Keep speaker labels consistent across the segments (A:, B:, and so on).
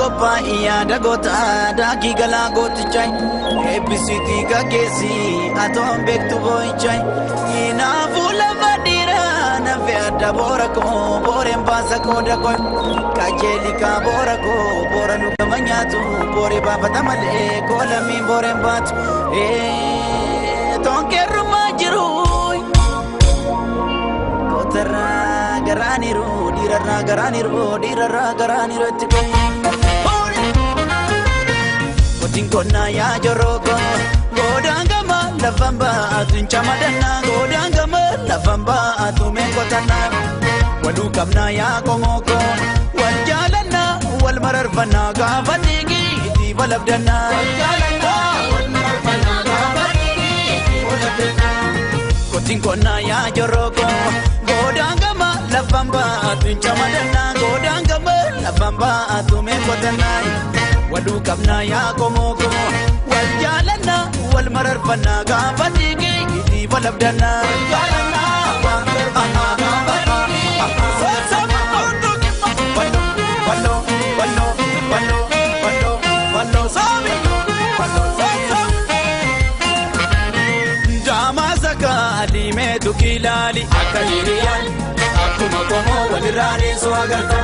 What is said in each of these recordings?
A: Qophaa'ii yaada goota daakii galaa gootichaa eebbisiitii gaggeessii atoon beektu boo'ichaa kanaafuu lafa dhiiraa nafe adda boora koo booreen baasa qooda koo kajeelikaa boora koo boora lukama nyaatu booree baafata malee koolamiin booreen baatu toonkeerrumaa jiru kootarraa garaaniru dhiirarraa garaaniru dhiirarraa garaaniru itti koo. Kotiin konnaa yaa joroko godaan gama lafaan baatu nchamadannaa godaan gama lafaan baatu meekotannaa waluu qabnaa yaa komoko wal jaalannaa wal mararfannaa gaafa dhiigii itti balabdannaa. Wal jaalannaa wal mararfannaa gaafa dhiigii itti balabdannaa. Kotiin konnaa yaa joroko godaan gama lafaan baatu nchamadannaa godaan gama lafaan baatu meekotannaa. Waluu qabnaa yaa komoko wal jaalannaa wal mararfannaa gaafa dhiigii itti balabdannaa. Wal jaalannaa wal mararfannaa gaafa dhiigii itti balabdannaa. Wallo wallo wallo wallo wallo saabi wallo saabi. Jaamaa sakaalii meetu kilaali akka hiriyaan akkuma qomoo walirraa deessu agarta.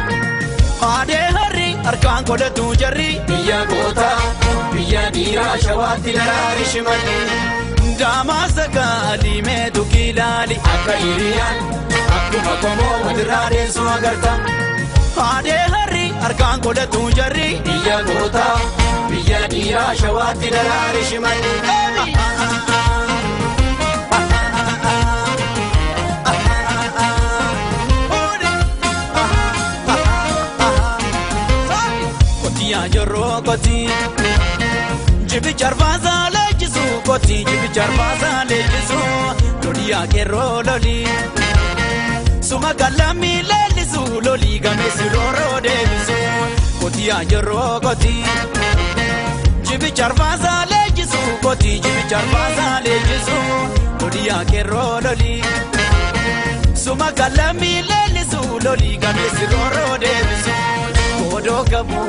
A: Aadee harri harkaan godhatu jarri biyya gootaa biyya dhiiraa shawaatti daraari shimalli. Jaamaa sakaalii meetu kilaali akka hiriyaan akkuma qomoo walirraa deessu agarta. Aadee harri harkaan godhatu jarri biyya gootaa biyya dhiiraa shawaatti daraari shimalli. Kooti jibicha arfaasaa leenjisu kooti jibicha arfaasaa leenjisu loli akeeroo loli suma kallamii leellisu loli gameessi rooroo deebisu kooti ajeeroo kooti jibicha arfaasaa leenjisu kooti jibicha arfaasaa leenjisu loli akeeroo loli suma kallamii leellisu loli gameessi rooroo deebisu godoo qabu.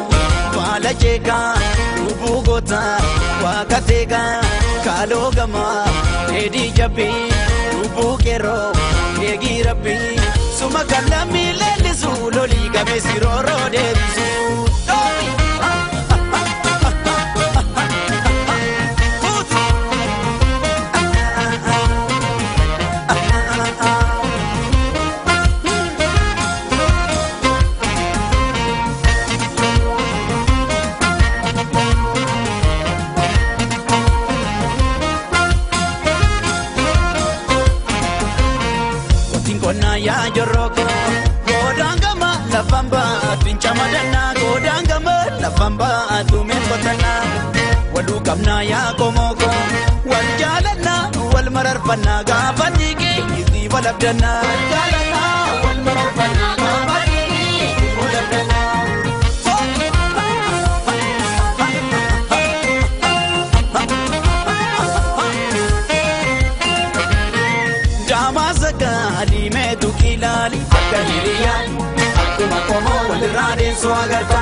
A: Baala jeekaa lubbuu gootaa waaqa teekaa kaaloo gamaa dheedhii jabbii lubbuu qeerroo eegii rabbii suma kallamii leellisu lolii gameessi rooroo deebisu. Yaa joroko godaan gama lafaan baatu nchamadannaa godaan gama lafaan baatu meekotannaa waluu qabnaa yaa komoko wal jaalannaa wal mararfannaa gaafa dhiigii itti balabdannaa. Wal jaalannaa wal mararfannaa gaafa dhiigii itti balabdannaa. Akka hiriyaan akkuma qomoo walirraa deessu agarta.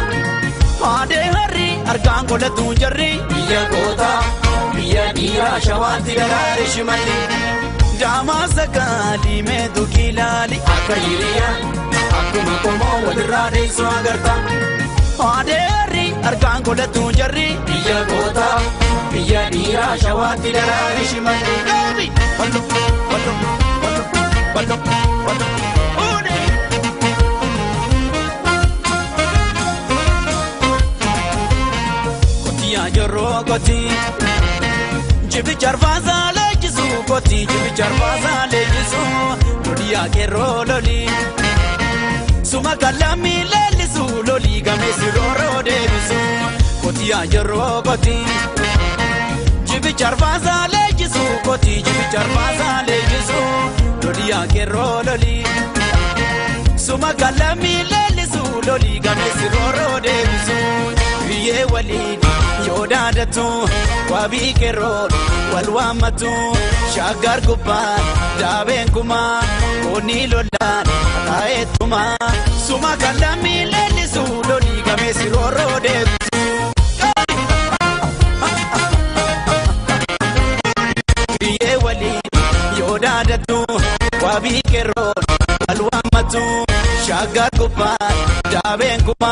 A: Aadee harri harkaan godhatu jarri biyya gootaa biyya dhiiraa shawaatti daraare shimalli. Jaamaa sakaalii meetu kilaali akka hiriyaan akkuma qomoo walirraa deessu agarta. Aadee harri harkaan godhatu jarri biyya gootaa biyya dhiiraa shawaatti daraare shimalli. Wallo wallo wallo wallo wallo. Kooti jibicha arfaasaa leenjisu kooti jibicha arfaasaa leenjisu loli akeeroo loli suma kallamii leellisu loli gameessi rooroo deebisu kooti ajeeroo kooti jibicha arfaasaa leenjisu kooti jibicha arfaasaa leenjisu loli akeeroo loli suma kallamii leellisu loli gameessi rooroo deebisu biyyee waliin. Yoo daadatu wabii qeerroo wal waammatu shaggar gubbaan daabeen kumaa koonni lolaan taa'eetumaa suma kallamii leellisu lolii gameessi rooroo deebisu. Waraabeen kuma.